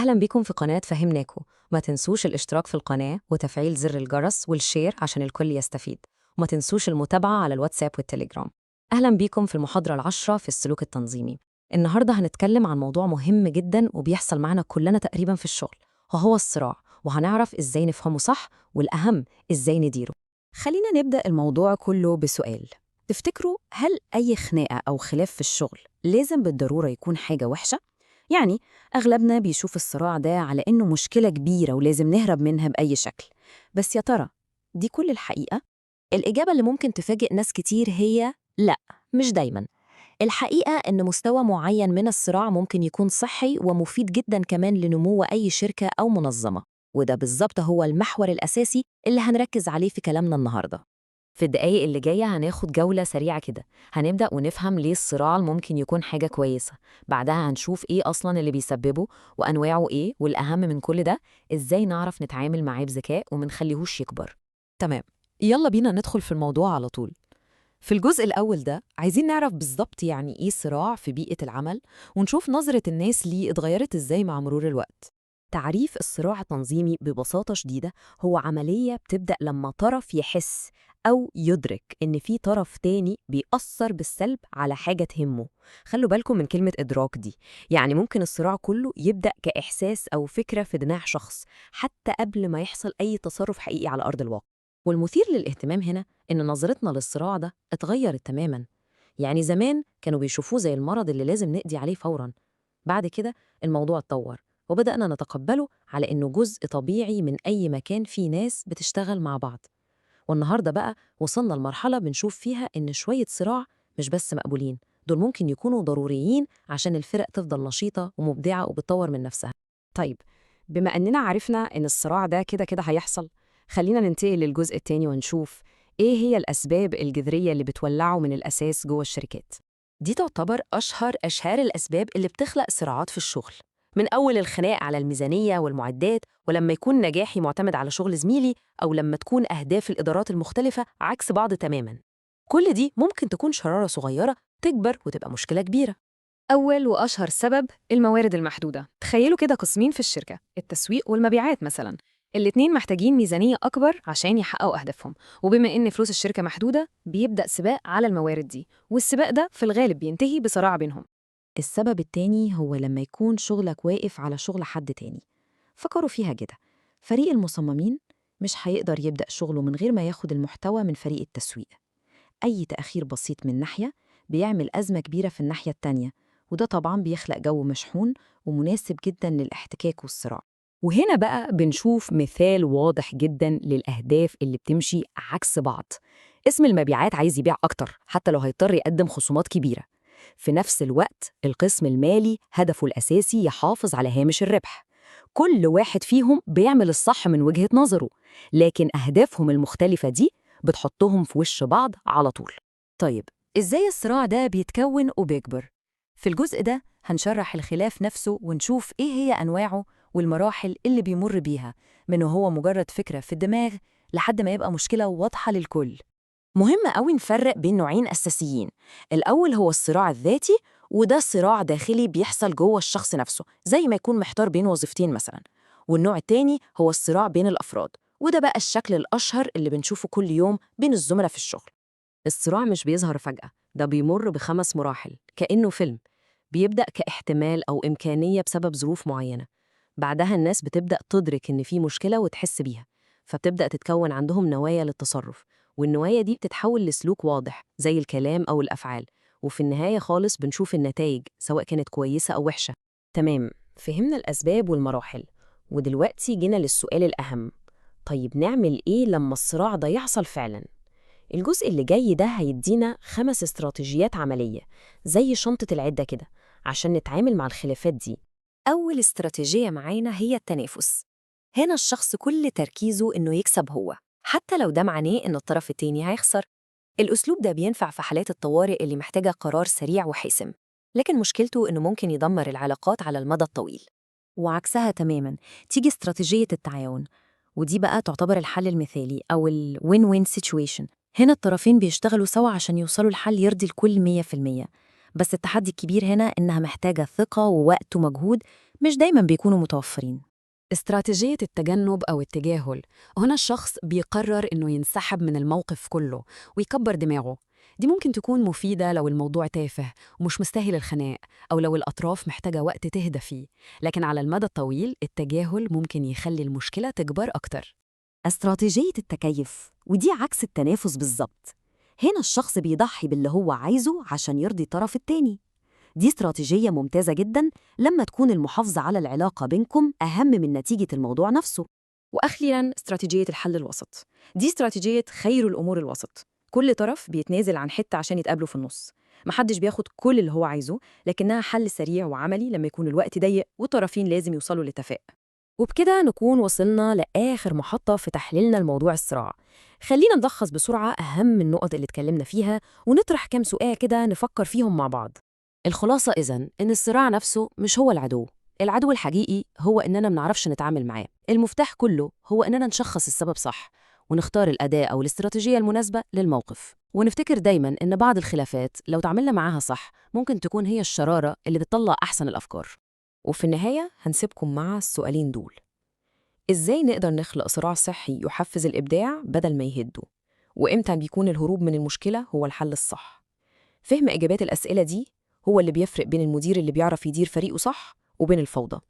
أهلا بيكم في قناة فهمناكو. ما تنسوش الاشتراك في القناة وتفعيل زر الجرس وال share عشان الكل يستفيد، وما تنسوش المتابعة على الواتساب والتليجرام. أهلا بيكم في المحاضرة العاشرة في السلوك التنظيمي. النهاردة هنتكلم عن موضوع مهم جدا وبيحصل معنا كلنا تقريبا في الشغل، وهو الصراع، وهنعرف إزاي نفهمه صح، والأهم إزاي نديره. خلينا نبدأ الموضوع كله بسؤال. تفتكروا هل أي خناقة أو خلاف في الشغل لازم بالضرورة يكون حاجة وحشة؟ يعني أغلبنا بيشوف الصراع ده على إنه مشكلة كبيرة ولازم نهرب منها بأي شكل، بس يا ترى دي كل الحقيقة؟ الإجابة اللي ممكن تفاجئ ناس كتير هي لأ، مش دايماً. الحقيقة إن مستوى معين من الصراع ممكن يكون صحي ومفيد جداً كمان لنمو أي شركة أو منظمة، وده بالظبط هو المحور الأساسي اللي هنركز عليه في كلامنا النهاردة. في الدقايق اللي جاية هناخد جولة سريعة كده، هنبدأ ونفهم ليه الصراع ممكن يكون حاجة كويسة، بعدها هنشوف إيه أصلاً اللي بيسببه وأنواعه إيه، والأهم من كل ده إزاي نعرف نتعامل معاه بذكاء ومنخليهوش يكبر. تمام، يلا بينا ندخل في الموضوع على طول. في الجزء الأول ده عايزين نعرف بالظبط يعني إيه صراع في بيئة العمل، ونشوف نظرة الناس ليه اتغيرت إزاي مع مرور الوقت. تعريف الصراع التنظيمي ببساطة شديدة هو عملية بتبدأ لما طرف يحس أو يدرك إن في طرف تاني بيأثر بالسلب على حاجة تهمه. خلوا بالكم من كلمة إدراك دي، يعني ممكن الصراع كله يبدأ كإحساس أو فكرة في دماغ شخص حتى قبل ما يحصل أي تصرف حقيقي على أرض الواقع. والمثير للاهتمام هنا إن نظرتنا للصراع ده اتغيرت تماماً. يعني زمان كانوا بيشوفوه زي المرض اللي لازم نقضي عليه فوراً، بعد كده الموضوع اتطور وبدأنا نتقبله على إنه جزء طبيعي من أي مكان فيه ناس بتشتغل مع بعض. والنهاردة بقى وصلنا لمرحلة بنشوف فيها إن شوية صراع مش بس مقبولين، دول ممكن يكونوا ضروريين عشان الفرق تفضل نشيطة ومبدعة وبتطور من نفسها. طيب، بما أننا عرفنا إن الصراع ده كده كده هيحصل، خلينا ننتقل للجزء التاني ونشوف إيه هي الأسباب الجذرية اللي بتولعه من الأساس جوه الشركات. دي تعتبر أشهر الأسباب اللي بتخلق صراعات في الشغل، من أول الخناق على الميزانية والمعدات، ولما يكون نجاحي معتمد على شغل زميلي، أو لما تكون أهداف الإدارات المختلفة عكس بعض تماماً. كل دي ممكن تكون شرارة صغيرة تكبر وتبقى مشكلة كبيرة. أول وأشهر سبب الموارد المحدودة. تخيلوا كده قسمين في الشركة، التسويق والمبيعات مثلا، الاتنين محتاجين ميزانية أكبر عشان يحققوا أهدافهم، وبما إن فلوس الشركة محدودة بيبدأ سباق على الموارد دي، والسباق ده في الغالب بينتهي بصراع بينهم. السبب التاني هو لما يكون شغلك واقف على شغل حد تاني. فكروا فيها كده، فريق المصممين مش هيقدر يبدأ شغله من غير ما ياخد المحتوى من فريق التسويق. أي تأخير بسيط من ناحية بيعمل أزمة كبيرة في الناحية التانية، وده طبعاً بيخلق جو مشحون ومناسب جداً للاحتكاك والصراع. وهنا بقى بنشوف مثال واضح جدا للأهداف اللي بتمشي عكس بعض. اسم المبيعات عايز يبيع أكتر حتى لو هيضطر يقدم خصومات كبيرة. في نفس الوقت القسم المالي هدفه الأساسي يحافظ على هامش الربح. كل واحد فيهم بيعمل الصح من وجهة نظره، لكن أهدافهم المختلفة دي بتحطهم في وش بعض على طول. طيب، إزاي الصراع ده بيتكون وبيكبر؟ في الجزء ده هنشرح الخلاف نفسه ونشوف إيه هي أنواعه والمراحل اللي بيمر بيها، من وهو مجرد فكرة في الدماغ لحد ما يبقى مشكلة واضحة للكل. مهم قوي نفرق بين نوعين أساسيين. الأول هو الصراع الذاتي، وده صراع داخلي بيحصل جوه الشخص نفسه، زي ما يكون محتار بين وظيفتين مثلا. والنوع التاني هو الصراع بين الأفراد، وده بقى الشكل الأشهر اللي بنشوفه كل يوم بين الزملاء في الشغل. الصراع مش بيظهر فجأة، ده بيمر ب5 مراحل كأنه فيلم. بيبدأ كاحتمال أو إمكانية بسبب ظروف معينة، بعدها الناس بتبدأ تدرك إن في مشكلة وتحس بيها، فبتبدأ تتكون عندهم نوايا للتصرف، والنوايا دي بتتحول لسلوك واضح زي الكلام أو الأفعال، وفي النهاية خالص بنشوف النتائج سواء كانت كويسة أو وحشة. تمام، فهمنا الأسباب والمراحل، ودلوقتي جينا للسؤال الأهم. طيب نعمل إيه لما الصراع ده يحصل فعلاً؟ الجزء اللي جاي ده هيدينا 5 استراتيجيات عملية زي شنطة العدة كده عشان نتعامل مع الخلافات دي. أول استراتيجية معانا هي التنافس. هنا الشخص كل تركيزه إنه يكسب هو، حتى لو ده معناه إن الطرف التاني هيخسر. الأسلوب ده بينفع في حالات الطوارئ اللي محتاجة قرار سريع وحاسم، لكن مشكلته إنه ممكن يدمر العلاقات على المدى الطويل. وعكسها تماماً تيجي استراتيجية التعاون، ودي بقى تعتبر الحل المثالي أو ال win-win situation. هنا الطرفين بيشتغلوا سوا عشان يوصلوا لحل يرضي الكل 100%. بس التحدي الكبير هنا إنها محتاجة ثقة ووقت ومجهود مش دايماً بيكونوا متوفرين. استراتيجية التجنب أو التجاهل، هنا الشخص بيقرر إنه ينسحب من الموقف كله ويكبر دماغه. دي ممكن تكون مفيدة لو الموضوع تافه ومش مستاهل الخناق، أو لو الأطراف محتاجة وقت تهدى فيه، لكن على المدى الطويل التجاهل ممكن يخلي المشكلة تكبر أكتر. استراتيجية التكيف، ودي عكس التنافس بالظبط. هنا الشخص بيضحي باللي هو عايزه عشان يرضي الطرف التاني. دي استراتيجية ممتازة جداً لما تكون المحافظة على العلاقة بينكم أهم من نتيجة الموضوع نفسه. وأخيراً استراتيجية الحل الوسط، دي استراتيجية خير الأمور الوسط. كل طرف بيتنازل عن حتة عشان يتقابلوا في النص، محدش بياخد كل اللي هو عايزه، لكنها حل سريع وعملي لما يكون الوقت ضيق والطرفين لازم يوصلوا لاتفاق. وبكده نكون وصلنا لآخر محطة في تحليلنا لموضوع الصراع. خلينا نلخص بسرعة أهم النقط اللي اتكلمنا فيها ونطرح كام سؤال كده نفكر فيهم مع بعض. الخلاصة إذن إن الصراع نفسه مش هو العدو، العدو الحقيقي هو إننا منعرفش نتعامل معاه. المفتاح كله هو إننا نشخص السبب صح ونختار الأداة أو الاستراتيجية المناسبة للموقف، ونفتكر دايماً إن بعض الخلافات لو تعاملنا معاها صح ممكن تكون هي الشرارة اللي بتطلع أحسن الأفكار. وفي النهاية هنسيبكم مع السؤالين دول: إزاي نقدر نخلق صراع صحي يحفز الإبداع بدل ما يهده؟ وإمتى بيكون الهروب من المشكلة هو الحل الصح؟ فهم إجابات الأسئلة دي هو اللي بيفرق بين المدير اللي بيعرف يدير فريقه صح وبين الفوضى.